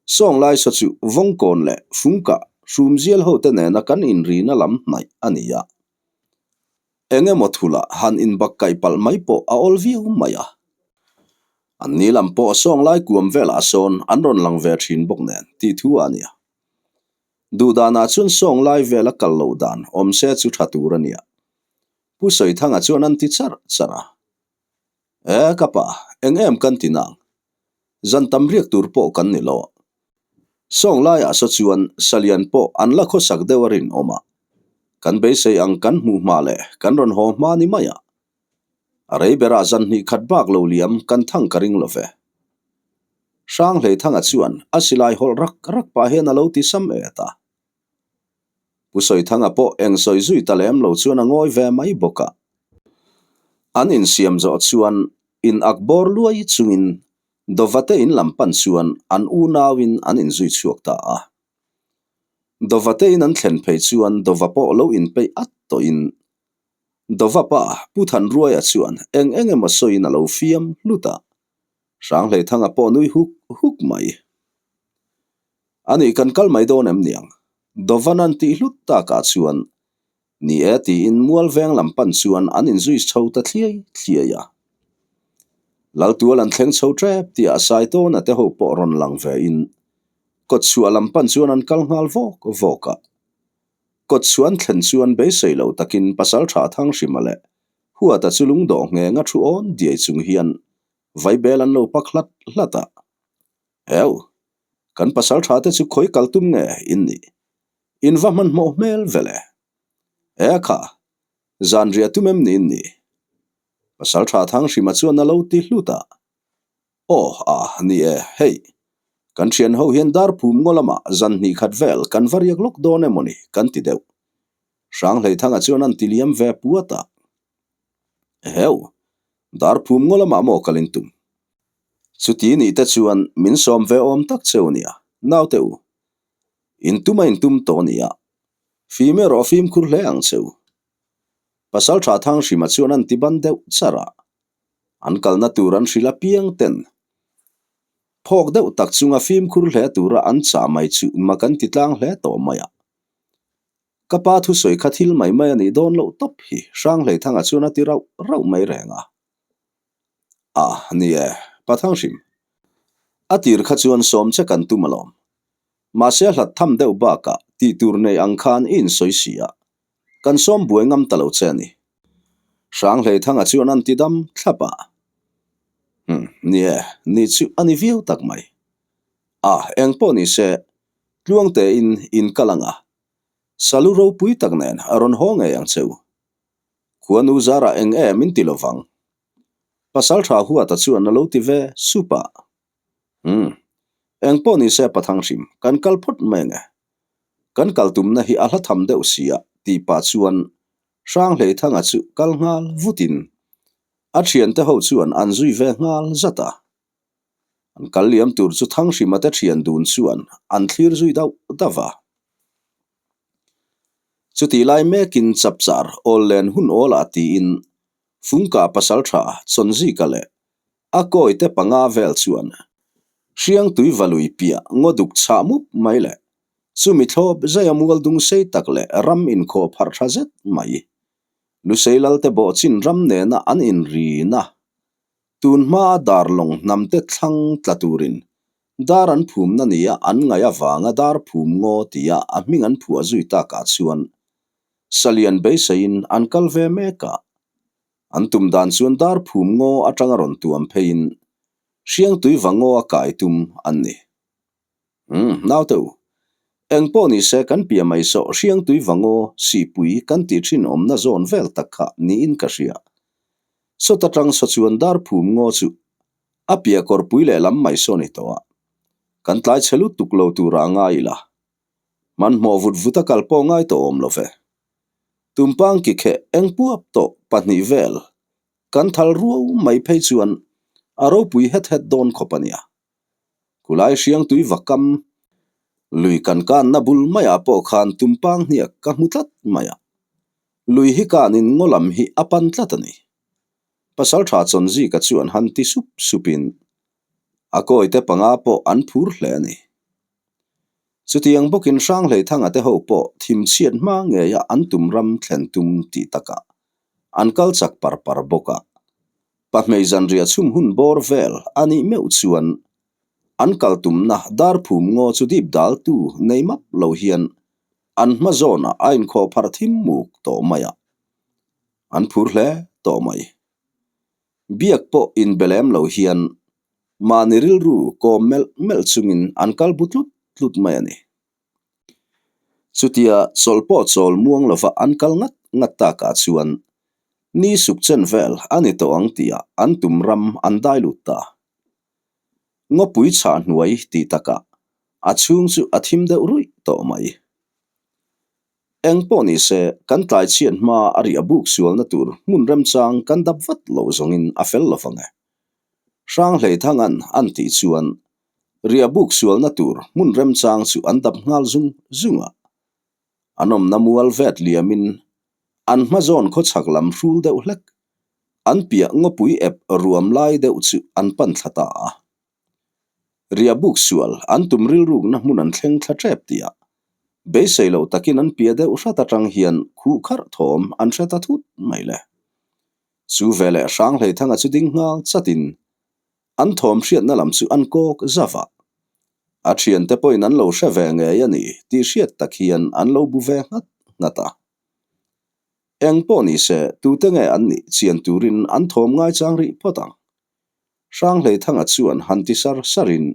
Sawng lai saw chu Vawngkawn leh Fungkah hrumzial hote nena kan inrina lam hnaih a ni a. Eng emaw thula han inbak kaih palh mai pawh a awl viau mai a. An ni lam pawh sawng lai kuam velah sawn an rawn lang ve thin bawk nen tih thu a nia. Duh danah chuan sawng lai vela kal loh dan awm se chu tha tur a nia. Pu Sawithanga chuan an ti charh charh a. E ka pa, eng em kan ti nang? Zan tam riak tur pawh kan ni lo. Sawng laiah saw chuan Salian pawh an la khawsak deuh a rinawm a. Kan beisei ang kan hmuh hma leh kan rawn haw hma ni mai a. A rei berah zan hnih khat bak lo liam kan thang ka ring lo ve. Hranghleithanga chuan a silai hawlh rak rak pah hian a lo ti sam et a. Pu Sawithanga pawh eng sawi zui ta lem lo chuan a ngawi ve mai bawk a. An insiam zawh chuan in ak bawr luai chungin Dovate in lam pan chuan an unauin an inzui chhuak ta a. Dovate in an thlen phei chuan Dova pawh lo inpeih at tawhin Dova pa Pu Thanruaia chuan eng eng emaw sawiin a lo fiam hlut a, Hranghleithanga pawh nui huk huk mai. A nih kan kal mai dawn em niang? Dovan an tih hlut takah chuan ni e tiin mual veng lam pan chuan an inzui chho ta thliai thliai a. Laltual an thleng chho tep tihah Saitawna te ho pawh rawn lang ve in kawtchhuah lam pan chuan an kal nghal vawk vawk a. Kawtchhuah an thlen chuan beisei lo takin Pasaltha Thanghrima leh Huata chu lungdawh nghenga thu awn diai chung hian vaibel an lo pak hlat hlat a. Eu, kan pasal tha te chu khawi kal tum nge in nih? In va hmanhmawh hmel vele. E kha, zan riah tum em ni in nih? Pasal tha Thanghrima chuan a lo ti hlut a. Aw, a, ni e, hei, kan thian ho hian dar phum ngaw lamah zan hnih khat vel kan va riak lawk dawn emaw ni kan ti deuh. Hranghleithanga chuan an ti liam ve puat a. Eheu, dar phum ngaw lamah maw kal in tum? Chuti nih te chuan min sawm ve awm tak cheu nia, naute u. In tum a in tum tawh nia. Fim erawh fimkhur hle ang cheu. Pasaltha Thanghrima chuan an ti ban deuh char a. An kalna tur an hrilh apiang ten phawk deuh tak chunga fimkhur hle tura an chah mai chu mak an ti tlang hle tawh mai a. Ka pa thusawi kha thil mai mai a nih dawn loh tawp hi Hranghleithanga chuan a ti rauh rauh mai reng a. A, ni e, Pa Thanghrim. A tir kha chuan sawm che kan tum alawm. Mahse a hlat tham deuh bakah tih tur nei ang khan i insawi si a, kan sawm buai ngam ta lo che a ni. Hranghleithanga chuan an ti dam thlap a. Umm, ni e, ni chu a ni viau tak mai. A, eng pawh ni se, Tluangtein in kal ang a, salu ropui tak nen a rawn haw ngei ang che u. Khuanu zarah eng em min ti lovang. Pasal tha huata chuan a lo ti ve sup a. Umm, eng pawh ni se Pathang hrim, kan kal phawt mai ange. Kan kal tumna hi a hla tham deuh si a tih pah chuan Hranghleithanga chu kal nghal vutin a thiante ho chuan an zui ve nghal zat a. An kal liam tur chu Thanghrima te thian dun chuan an thlir zui dauh dauh a. Chutih lai mekin chapchar awl len hun awlah tiin Fungka pasaltha Chawnzika leh a kawite panga vel chuan Hriangtui valui piah ngaw duk chhah mup mai leh chumi thlawp zaia mual dung sei tak leh ram inkhawh pharh tha zet mai Lusei Lalte bawhchin ram nena an inrina Tun hmaa dar lawng hnamte thlang tla turin dar an phumna nia an ngaih avanga dar phum ngaw tia a hming an phuah zui takah chuan Salian beiseiin an kal ve mek a. An tum dan chuan dar phum ngaw atanga rawn tuam pheiin Hriangtui va ngaw a kai tum an ni. Umm, naute u. Eng pawh ni se kan pia mai sawh Hriangtui Vangaw sihpui kan tih thin awmna zawn vel tak kha niin ka hria. Sawta tang saw chuan dar phum ngaw chu a pia kawrpui leh lam mai saw ni tawh a. Kan tlai chhe lutuk lo tura a ngai ila. Hmanhmawh vut vut a kal pawh ngai tawh awm lo ve. Tumpang ki kheh eng puap tawh pahnih vel kan thal ruau mai phei chuan a ropui het het dawn khawp a nia. Khulai hriangtui va kam lui kan kanna bul maiah pawh khan tumpang hniak ka hmu tlat mai a, lui hi kanin ngaw lam hi a pan tlat a ni. Pasaltha Chawnzika chuan han ti sup supin a kawite panga pawh an phur hle a ni. Chutiang bawkin Hranghleithanga te ho pawh thimchhiat hma ngeia an tum ram thlen tum tih takah an kal chak par par bawk a. Pahmei zanriah chhum hun bawr vel a nih meuh chuan an kal tumna dar phum ngaw chu dip daltu nei map lo hian an hma zawnah a inkhawh pharh thim muk tawh mai a, an phur hle tawh mai. Biak pawh inbe lem lo hian mahni rilru kawm melh melh chungin an kal bu tlut tlut mai a ni. Chutia chawlh pawh chawl muang lova an kal ngat ngat takah chuan ni suk chen vel a ni tawh ang tihah an tum ram an dai lut ta. Ngawpui chhah hnuai tih takah a chhung chu a thim deuh ruih tawh mai. Eng pawh ni se kan tlai chhiat hma a riah buk sualna tur hmun remchang kan dap vat lo zawngin a fel lo vang e. Hranghleithanga'n an tih chuan Riah buk sualna tur hmun remchang chu an dap nghal zung zung a. An awmna mual vet liamin an hma zawn khawchhak lam hrul deuh hlek, an piah ngawpui ep ruam lai deuh chu an pan thla ta a. Riah buk sual an tum rilrukna hmun an thleng thla tep tihah. Beisei loh takin an pia deuh hrat atang hian khuh kharh thawm an hre ta thut mai le. Chu veleh Hranghleithanga chu ding nghal chatin an thawm hriatna lam chu an kawk zauh a. A thiante pawhin an lo hre ve ngei a ni tih hriat tak hian an lo bu ve nghat nghat a. Eng pawh ni se, tute nge an nih chian turin an thawm ngaichang rih phawt ang. Hranghleithanga chuan han ti sar sarin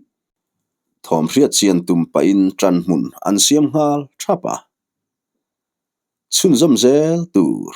thawm hriat chian tum pahin ṭan hmun an siam nghal ṭhap a. Chhunzawm zel tur.